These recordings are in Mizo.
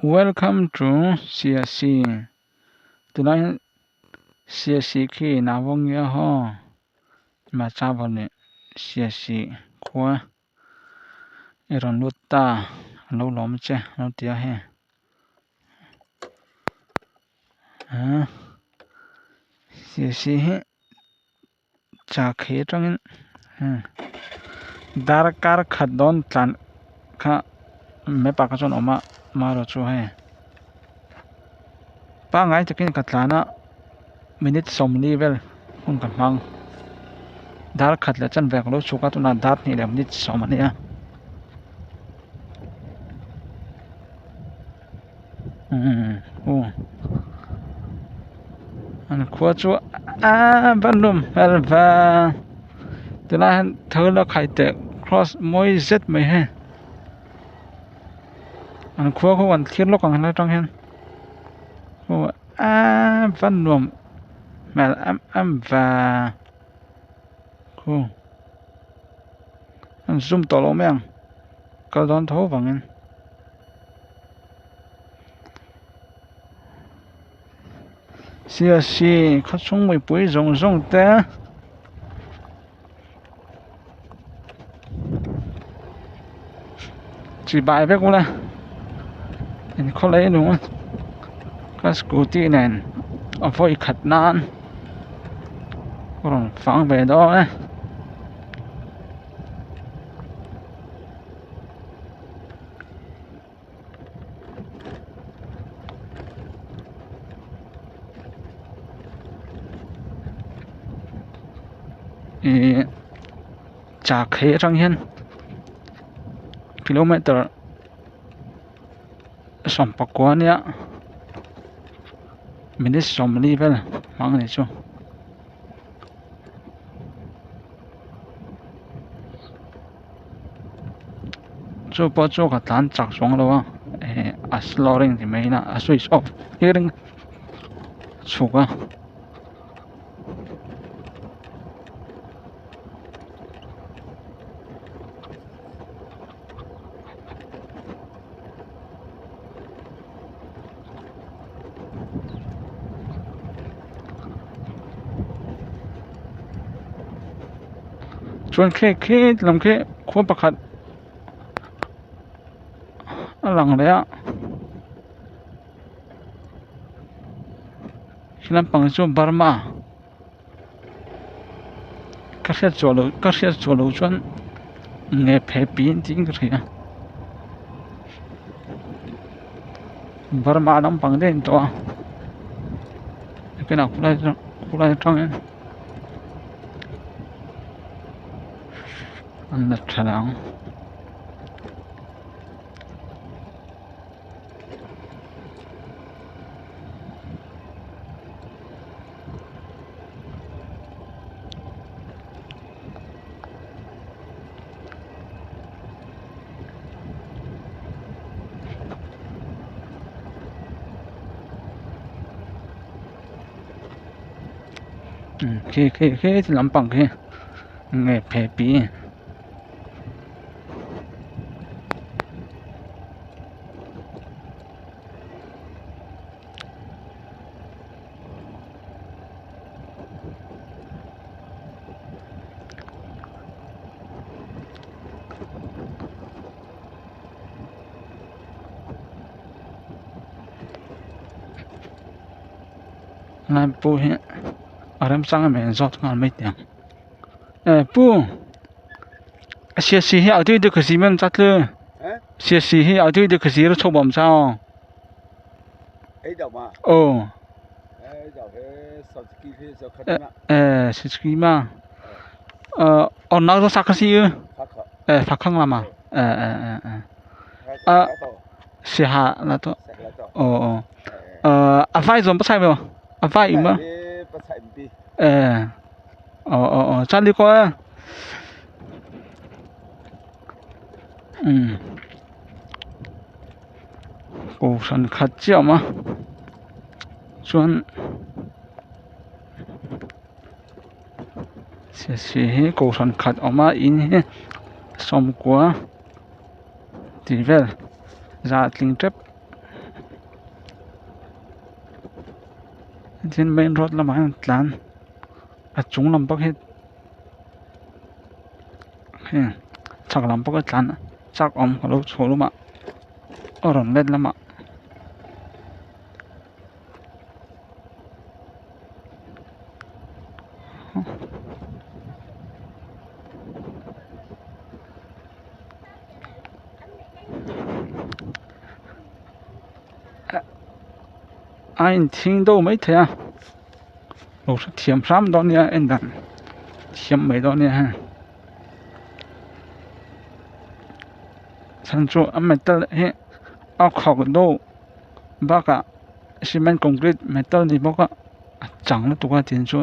Welcome to Siasi tunah hian Siasi khi Navongia haw Machava leh Siasi khua i rawn lut ta a lo lawm che a lo ti a hei ah Siasi hi Chakhi atangin darkar khat dawn tlan kha map ah kha chuan a awm a marawh chu hei pangngai takin ka tlan a minute sawmli vel hun ka hmang dar khat leh chanve ka lo chhuk a tunah dar hnih leh minute sawm a ni a umm an khua chu aaa va nawm hmel va tunah hian tho la khai teh cross mawi zet mai hi an khua khu an thlir lawk ang helai atang hian aw aaa va nuam hmel em em ve khu an zoom tawh lo mai ang kal dawn tho vangin. Siasi khawchhung mipui zawng zawng te chibai vek ula inkhawlei nung ka scooty nen a vawi khat nan ka rawn fang ve dawn e. Ihh chak hi atang hian kilometer sawmpakua ania minute sawmli vel hmang a ni chu. Chu pawh chu ka tlan chak chuang lo a eh a slow reng ti mai ila a switch off tir in chhuk a. Chuan khi khi lam khi khua pakhat a lang leh a khi lampang chu Burma ka hriat chhuah loh ka hriat chhuah loh chuan nge phe pin tiin ka hria Burma lampang daih a ni tawh a nakinah khulai khulai atangin. An la tha ang. Khi khi khi lampang khi nge phe pi. Lai pu hi a remchang em em zawt nghal mai teh ang eh pu siasi hi a tui deuh khasi mem chat le siasi hi a tui deuh khasi ro chho bawm chao aw eh siki ma aw nau sa khasi eh fakhang lama eh eh eh eh siha la to aw aw. A vai zawm pasai maw a vai im a eh aw aw aw chuan ni kaw e umm kohhran khat chiah a awm a chuan si hi kohhran khat a awm a in hi sawmkua tih vel za a tling tep. Tin main road lamah hian tlan a chung lam bawk hi heng chhak lam pawh hi tlan chak awm ka lo chhuah lamah a rawn let lamah. A inthing deuh maithei a lo hrethiam hram dawn nia en dan thiam mai dawn nia heng chhan chu a metal hi a khawk deuh bakah cement concrete metal ni bawk a a chang lutuk a tin chu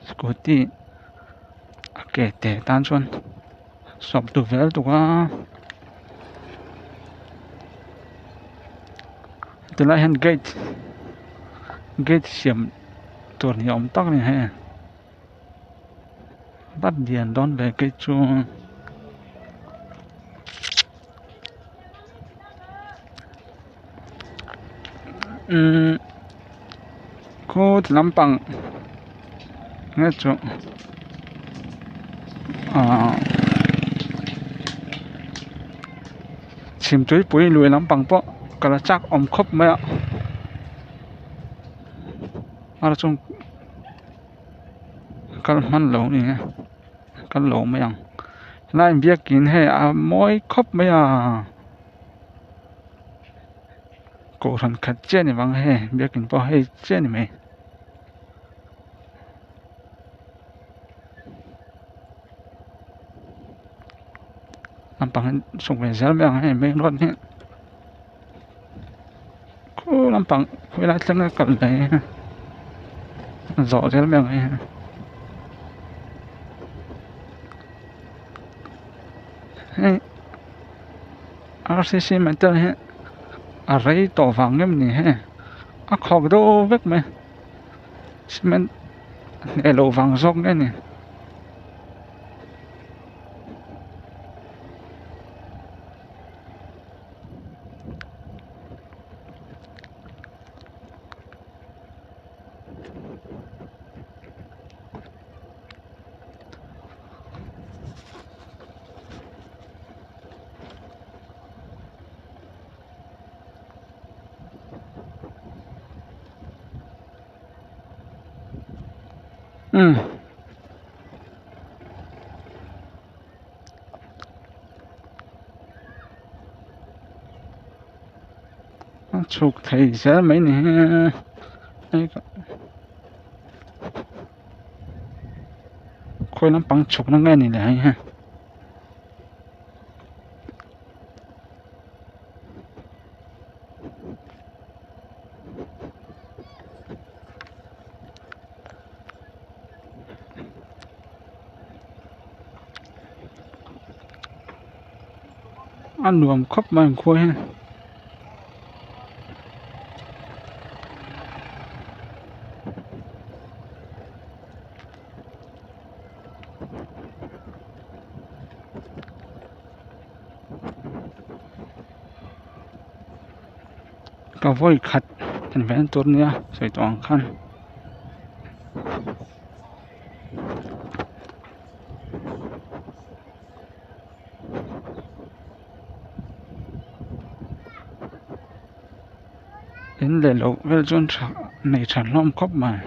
scooty a ke te tan chuan sawp duh ve lutuk a tilai hian gate gate siam tur ni awm tak a ni hei va lian dawn ve gate chu. Umm khaw ti lampang nge chu ahh chhimtuipui lui lampang pawh ka la chak awm khawp mai a a chung kal hman lo a ni e. Kan lo mai ang helai biakin hei a mawi khawp mai a kohhran khat chiah ni vang hei biakin pawh hei chiah ni mai. Lampang hi chhuk ve zel mai ang hei main road hi khu lampang khawilai thleng a kal daih a zawh zel mai ang hei. Hei rcc metal hi a rei tawh vang em ni hei a khawk deuh vek mai cement hneh loh vang zawk nge ni. Umm. A chhuk thei zel mai ni hi khawi lampang chhuk na nge ni le hei. A nuam khawp mai ang khua hi. Ka vawi khat kan ven tur nia sawi tawh ang khan. In leh loh vel chuan tha nei tha hlawm khawp mai.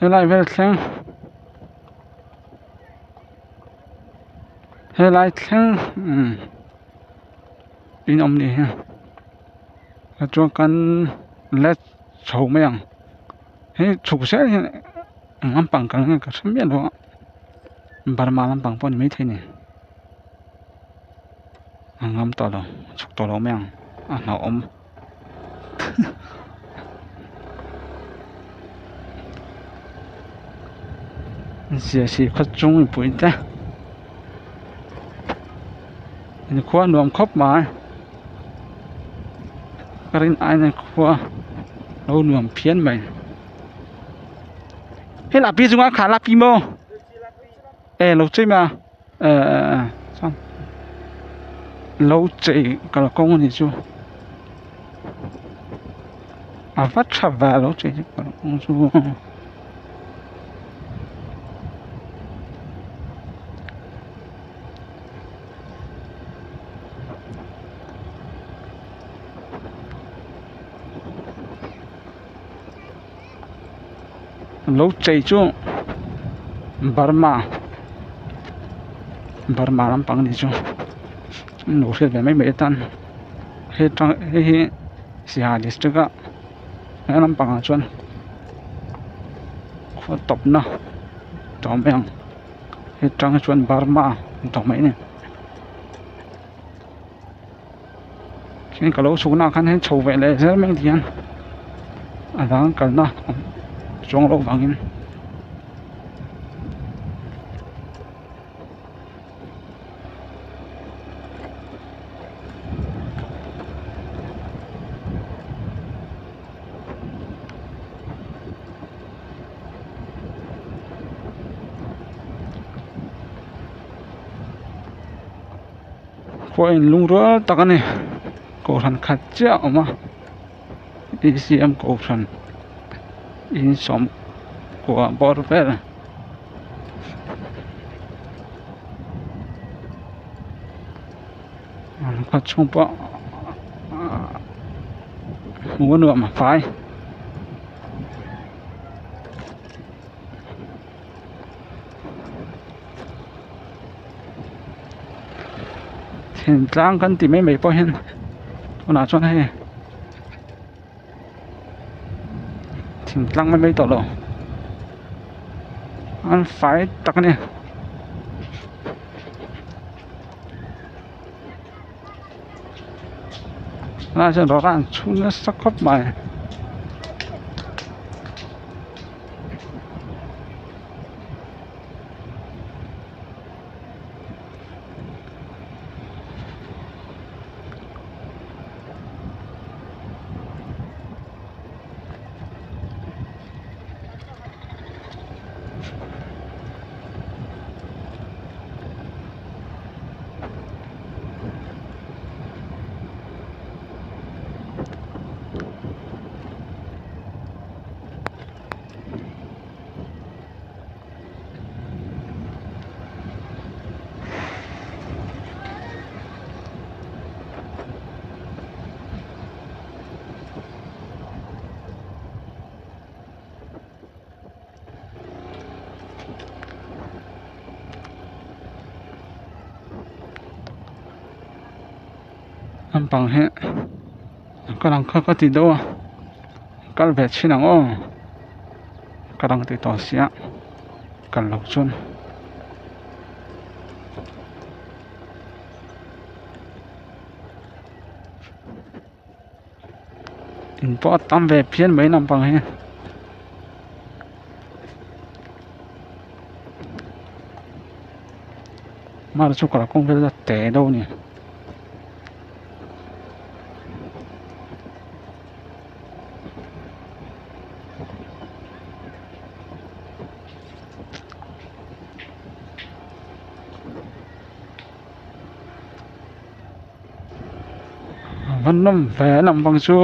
Helai vel thleng helai thleng umm in awm ni hi a chuan kan let chho mai ang hei chhuk zel hian eng lampang kal nge ka hre miah lo a. Burma lampang pawh a ni maithei a ni a ngam tawh lo chhuk tawh lo mai ang a hlauhawm zia si khaw chung mipui te inkhua nuam khawp mai ka rin aiin inkhua lo nuam phian mai. Hei lah pi chungah kha la pi maw e lo chei mai a e e e chuan lo chei kalkawng a nih chu a va tha ve a lo chei kalkawng chu. Lo chei chu Burma Burma lampang a nih chu an lo hriat ve mai mai atan hei tang hei hi Siaha district a he lampang ah chuan khua tawpna tawh mai ang he tang hi chuan Burma ni tawh mai a ni. Khian ka lo chhuk na ah khan hei chho ve leh zel mai ti hian a dang kalna awm chuang loh vangin. Khua in lung rual tak a ni kohhran khat chiah a awm a E C M kohhran in sawm kua bawr vel an khaw chhung pawh hmuh a nuam a fai. Thingtlang kan tih mai mai pawh hian tunah chuan hei thingtlang mai mai tawh lo an fai tak a ni. Tunah chuan rawra an chhun nasa khawp mai. Lampang hi ka lang kha ka ti deuh a kal ve chhin ang aw ka lang ti tawh sia kal loh chuan. In pawh a tam ve phian mai naupang hi. Hmar chu kalkawng vel a te deuh a ni. A va nawm ve lampang chu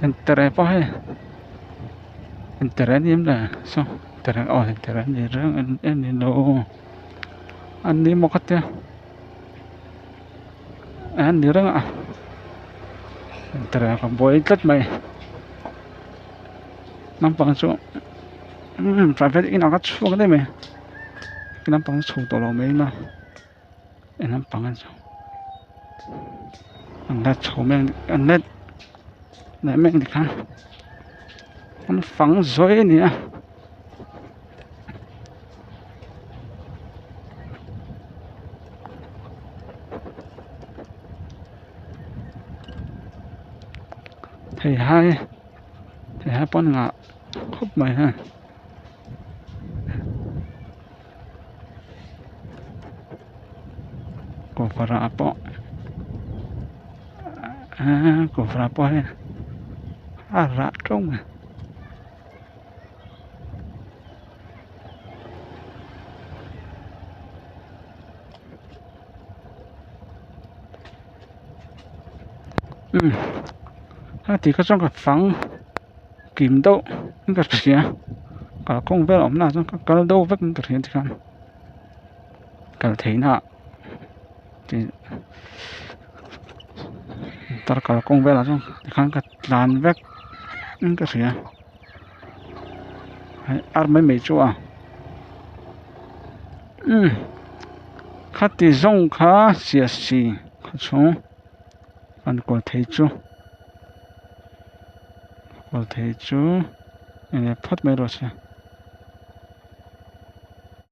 intere pawh hei intere a ni em le saw intere aw intere a ni reng a ni lo a ni maw ka tia a ni reng a intere ka buai tlat mai naupang chu private inah ka chhuak daih mai naupang chho tawh lo mai ila. Naupang an an la chho mai an la leh mek ni khan an fang zawi a ni a. Theihai theihai pawn ngah khawp mai hei. Kawvara pawh eee kawvara pawh hei a rah teuh mai. Umm a ti kha chuan ka fang kim deuh in ka hria kalkawng vel awm na ah chuan ka kal deuh vek in ka hria tikhan kal theih na ah tih tar kalkawng velah chuan tikhan ka tlan vek in ka hria hei ar mai mai chu a umm khati zawng kha siasi khaw chhung an kawl thei chu kawl thei chu enge phawt mai rawh se.